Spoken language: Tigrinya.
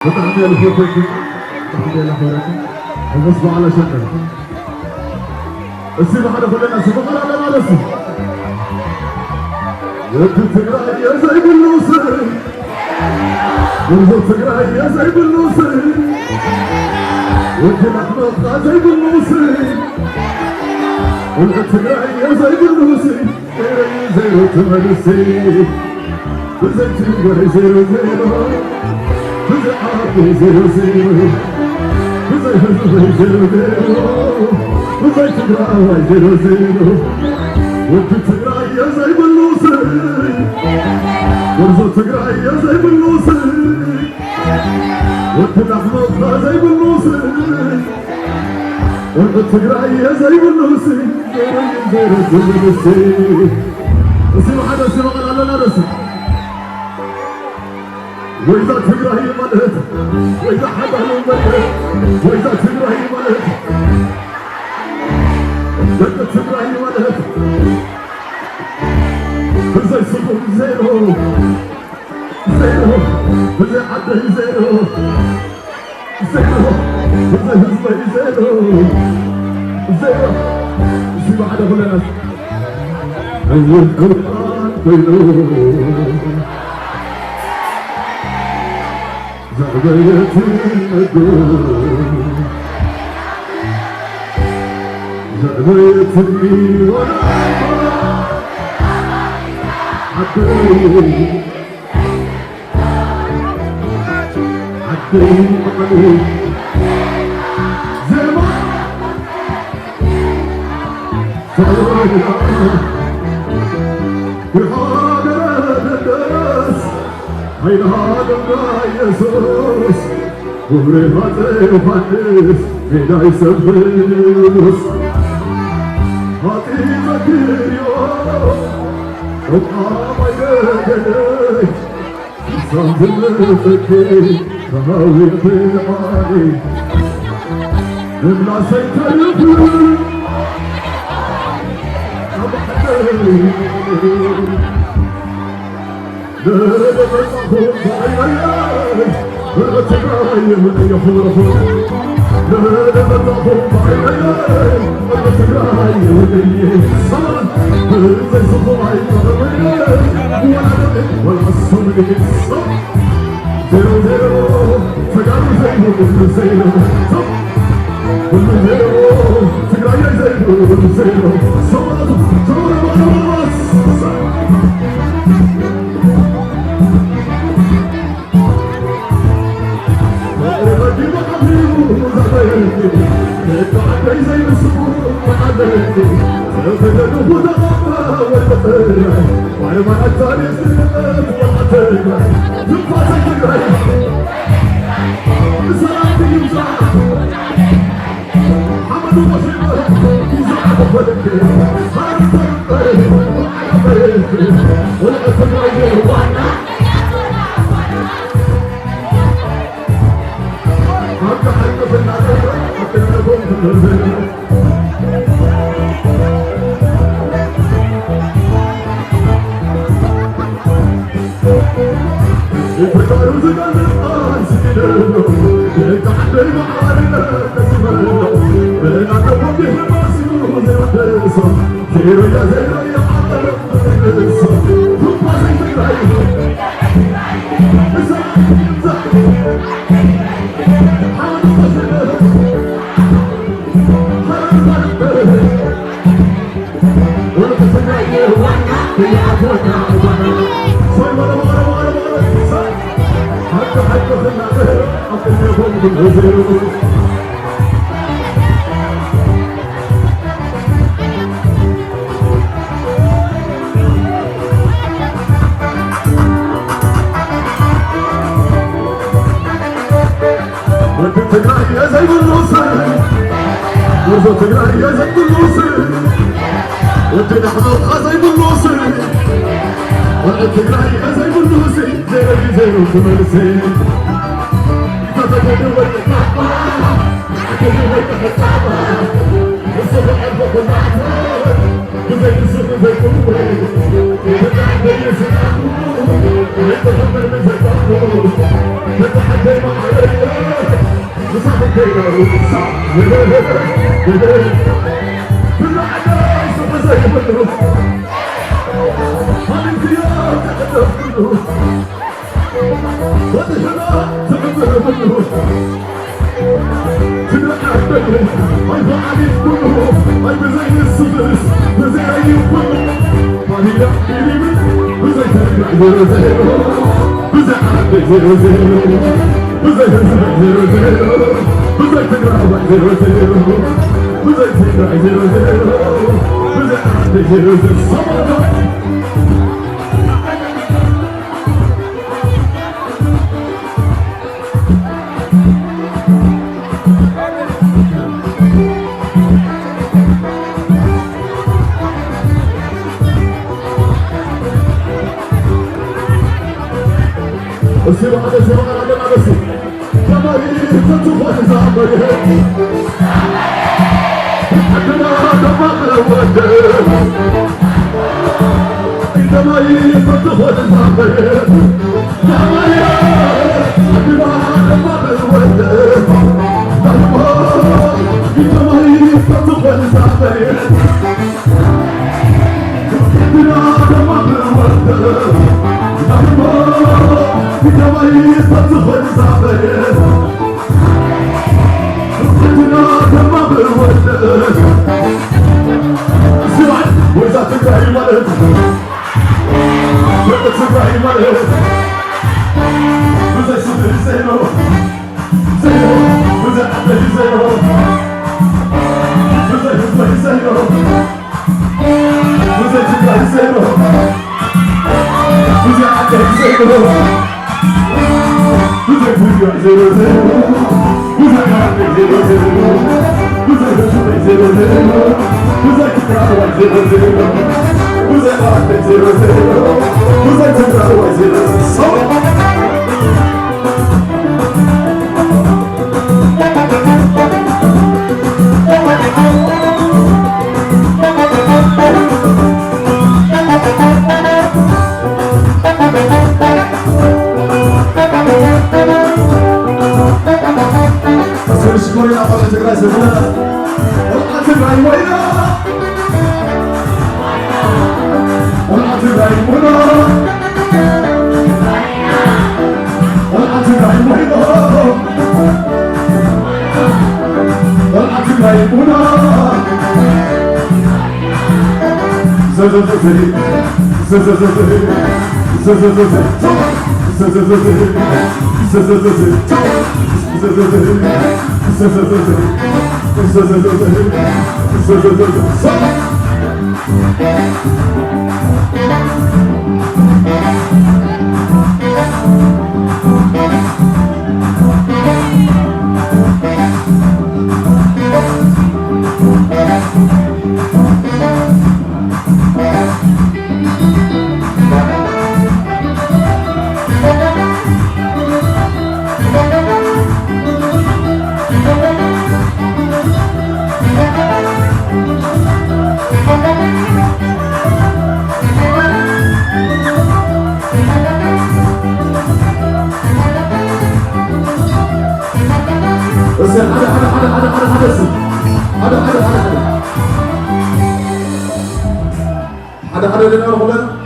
ብጣዕሚ እየ ዝፈትወኪ፣ ብጣዕሚ እየ ዘኽብረኪ። ሕጉስ በዓል ኣሸንዳ። እስቲ ብሓደ ኩልና እስቲ ብቐል ኣለና እስቲ። ወዲ ትግራይ እየ ዘይብሉ ስም፣ ወዲ ትግራይ እየ ዘይብሉ ስም፣ ወዲ ላሕመኻ ዘይብሉ ስም፣ ወዲ ትግራይ እየ ዘይብሉ ስም። ዜሮ ዜሮ ተመልሲ። ብዘይ ትግራይ ዜሮ ዜሮ። ብዘይ ዓዲ ዜሮ ዜሮ። ብዘይ ህዝበይ ዜሮ ዜሮ። ብዘይ ትግራዋይ ዜሮ ዜሮ። ወዲ ትግራይ እየ ዘይብሉ ስም። ጎርዞ ትግራይ እየ ዘይብሉ ስም። ወዲ ላሕመኻ ዘይብሉ ስም። ወርቂ ትግራይ እየ ዘይብሉ ሲ፣ ዜሮ ዜሮ ዝብል ሲ። እስቲ ብሓደ እስቲ በቐል ኣለና ደስ። ወይዛ ትግራይ ማለት፣ ወይዛ ሓዳሉ ማለት፣ ወይዛ ትግራይ ማለት፣ ደቂ ትግራይ ማለት፣ ብዘይ ስኹም ዜሮ፣ ዜሮ፣ ብዘይ ዓደይ ዜሮ። ዜሮ፣ እዚ ህዝበይ ዜሮ፣ ዜሮ። እዚ ብሓደ ኩለና። እውር ቁርባን ኮይኑ ዘዕበየትኒ ኣዶ፣ ዘዕበየትኒ ወላዲት ዓደይ። ዓደይ መቐለ ዜማ ፈረዳ ብሃገረ ደደስ ሃይለ ሃገርና ኢየሱስ ጉብሬ ሃፀይ ዮሃንስ ሜዳ ይሰብስ ሃፀይ ዘክርዮ ሮብዓ ማይ ገደለይ ዜሮ ዜሮ ተጋሩ ዘይብሉ ዜሮ። ሁሉ ዜሮ ትግራይ ዘይብሉ ዜሮ። ሰማቱ ተወረባረባስ ወዲ ትግራይ እየ ዘይብሉ ስም፣ ወርዞ ትግራይ እየ ዘይብሉ ስም፣ ወዲ ዳሕሮኻ ዘይብሉ ስም፣ ወዲ ትግራይ እየ ዘይብሉ ስም፣ ዜሮ ዜሮ ትመልስ። ወይዛ ትግራይ ማለት፣ ወይዛ ትግራይ ማለት፣ ብዘይ ስድሪ ዘይኖ፣ ዘይኖ፣ ብዘይ ዓደይ ዘይኖ፣ ብዘይ ህዝበይ ዘይኖ፣ ብዘይ ትግራይ ዘይኖ፣ ብዘይ ዓደይ ዘይኖ። ሽኮሪና ቆልዑ ትግራይ ዘመና፣ ቆልዓ ትግራይ ሞይና፣ ቆልዓ ትግራይ ሞይና፣ ቆልዓ ትግራይ ሞይና፣ ቆልዓ ትግራይ ሞይና። እስኪ ሓደ፣ ሓደ፣ ሓደ፣ ሓደ፣ ሓደ፣ ሓደ፣ እስኪ። ሓደ፣ ሓደ፣ ሓደ፣ ሓደ። ሓደ፣ ሓደ ደና ኩለን።